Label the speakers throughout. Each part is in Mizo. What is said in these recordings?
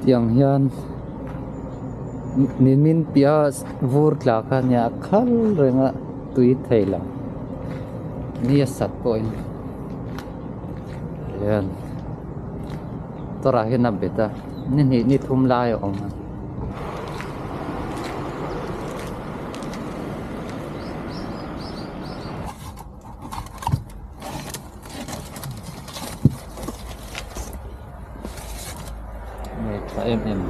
Speaker 1: Tiang hian nimin piah vur tla kha ania a khal reng a tui thei lo ni a sat pawhin hian tawrah hian a bet a ni hnih ni thum lai a awm a. Nei tha em em.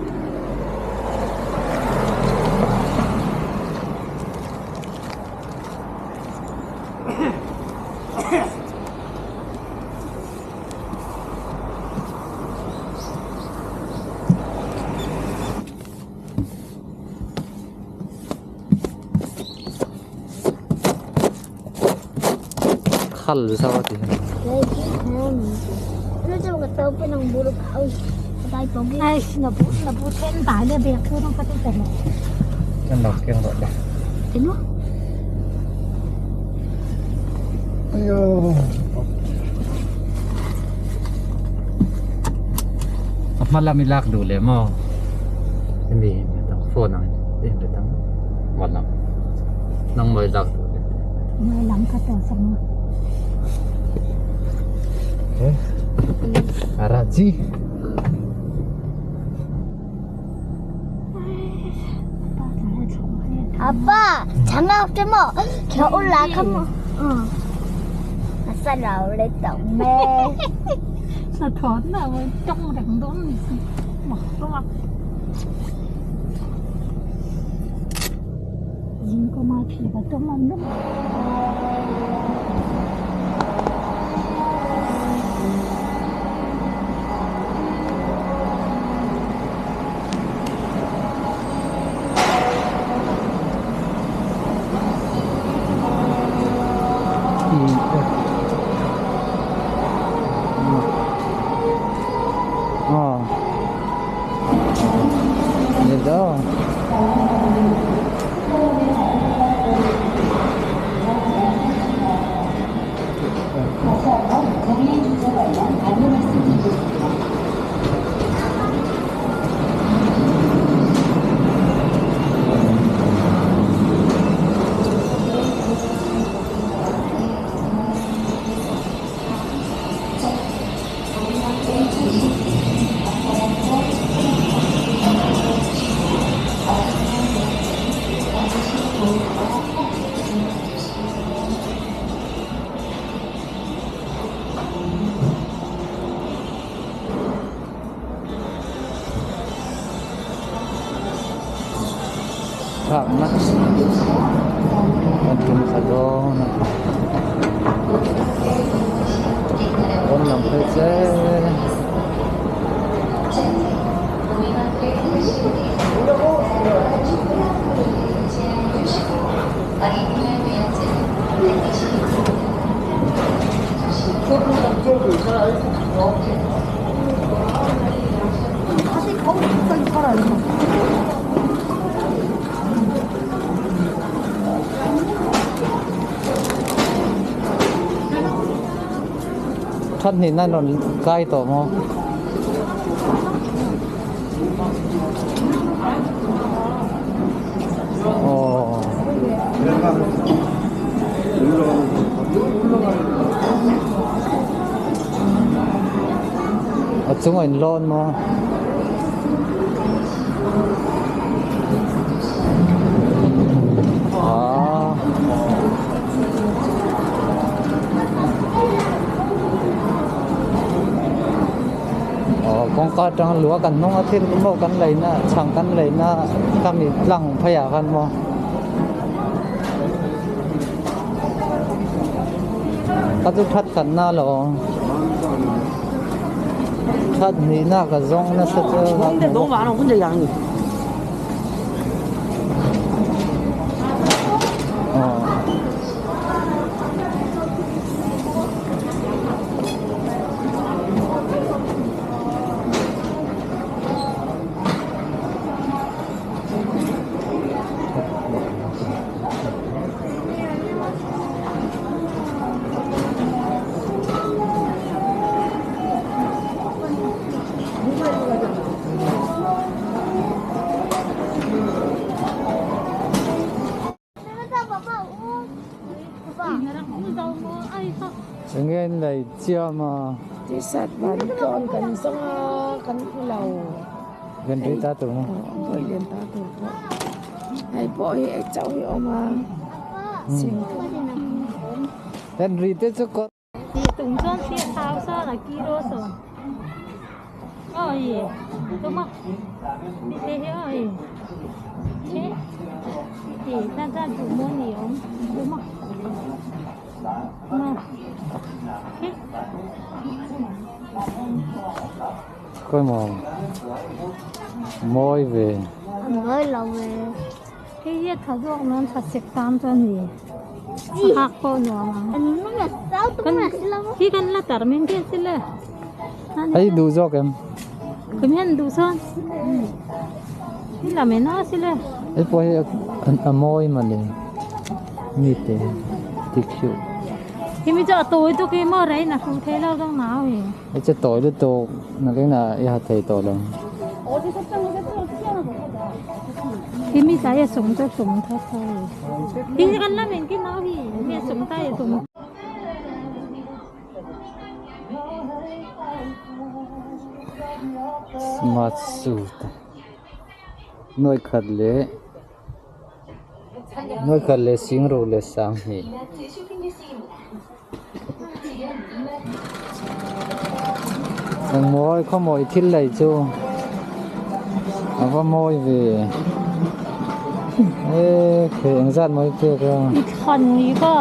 Speaker 1: Khal zau a ti hian. Kan lo keng rawh le. Ayo. A hma lam i lak duh leh maw? Hemi phone ang em le tang maw lam. Nangmah i lak duh leh. Eh? Araji.
Speaker 2: 아빠 장갑 좀 겨울 나가면 응. 아싸 나올랬다 엄마.
Speaker 1: Aw ni dawn. Thlakna kan tum thla dawn a pawn lam phei che That hnih na rawn kai tawh maw? Aw. A chungah in lawn maw? Aaa. Aw kawngka atanga lua kan hnung a thil maw kan leina chhang kan leina khami tlang pheiah khan maw. Ka chu that khat na lo that hnih na ka zawng nasa chu. lei chiam a.
Speaker 3: T-shirt van tlawn kan zawng a, kan hmu lo.
Speaker 1: Kan ri ta tur maw?
Speaker 3: Aw, lian ta tur pawh. Hei pawh hi ei chauh hi a awm a.
Speaker 1: Kan ri te chu kawr.
Speaker 4: Tung chuan thil thau sawn a kilo sawn awi tuma te hi awi che ti tan tan duh maw ni awm tuma ma che
Speaker 1: Khawi maw mawi ve.
Speaker 2: Mawi lo ve.
Speaker 4: Hei hi a tha zawk nan tha sek tan chu a ni. A hak pawh nuam ang. Hi kan la tar men chiah si le.
Speaker 1: Hei duh zawk em?
Speaker 4: Kum hian duh sawn. Hi la men a si le.
Speaker 1: Hei pawh hi a mawi mawle. Mi te tik heuh.
Speaker 4: Hi mi chu a tawi tuk hi maw rei na hru thei lo dang nau hi.
Speaker 1: Hei chu tawi lutuk nakin ah i ha thei tawh lo.
Speaker 4: Hi mi tlai a sawm chu a sawm tha tha hi. Hi kan la men ki nau hi mi a sawm ta i sawm.
Speaker 1: Smart suit nuai khat leh nuai khat leh singro leh sanghnih. Engmawi khawmawi thil lei chu a va mawi ve e khi engzat mawi pek a a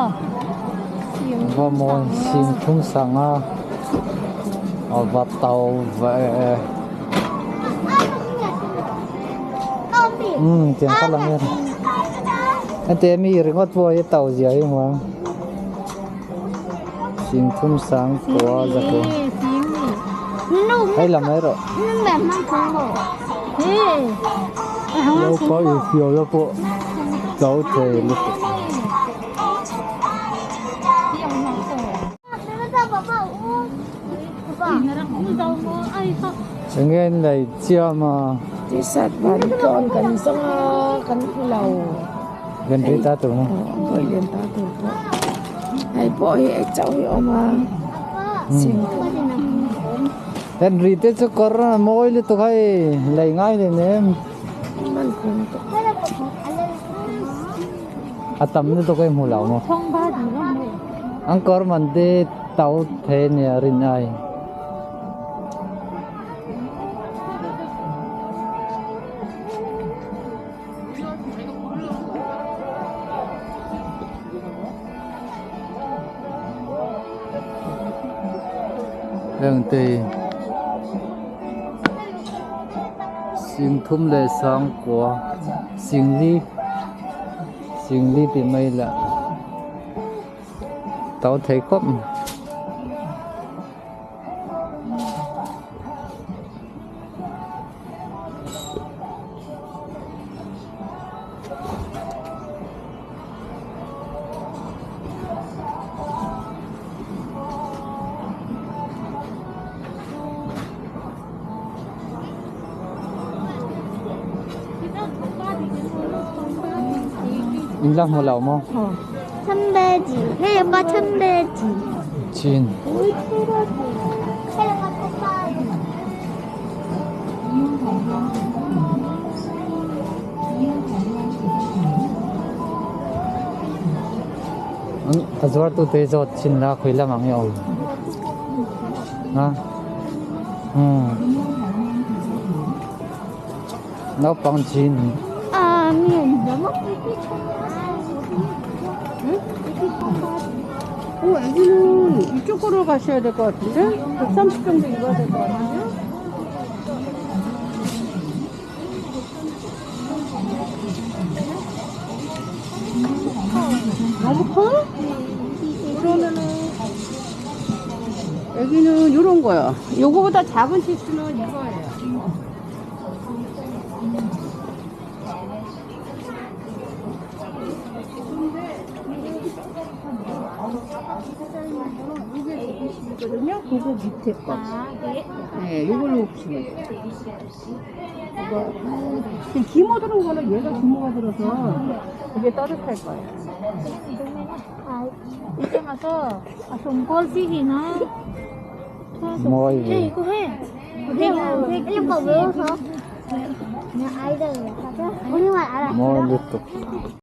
Speaker 1: va mawi sing thum sang a a va to ve umm tiang kha lang hian heti mi ringawt pawh hi to zia hi hmu ang. Sing thum sang kua zakua hei la mai rawh lo pawh in fiau la pawh to thei lutuk. Enge an lei chiam a.
Speaker 3: T-shirt van tlawn kan zawng a kan hmu lo.
Speaker 1: Kan ri ta tur maw?
Speaker 3: Aw lian ta tur pawh. Hei pawh hi ei chauh hi a awm a.
Speaker 1: Kan ri te chu kawr a mawi lutuk hei lei ngai hle nem. A tam lutuk hei hmu lo maw? An kawr man te to thei ania rin ai. Heng te hi singthum leh sangkua singli singli tih mai lah to thei khawp mai. In la hmu lo maw? Chin. A zuartu te zawt chin la khawi lam ang i awm a naupang chin.
Speaker 5: 어, 애기는 이쪽으로 가셔야 될 것 같은데? 130 정도 입어야 될 것 같은데? 너무 커? 그러면은 애기는 요런 거요. 요거보다 작은 치수는 이거예요. 이게 120이거든요. 그거 밑에 거. 네, 이걸로 보시면 돼요. 이거 지금 기모 들은 거는 얘가 기모가 들어서 그게 따뜻할 거예요.
Speaker 4: A sum kawl chi hi na.
Speaker 1: Mawi ve. Mawi lutuk.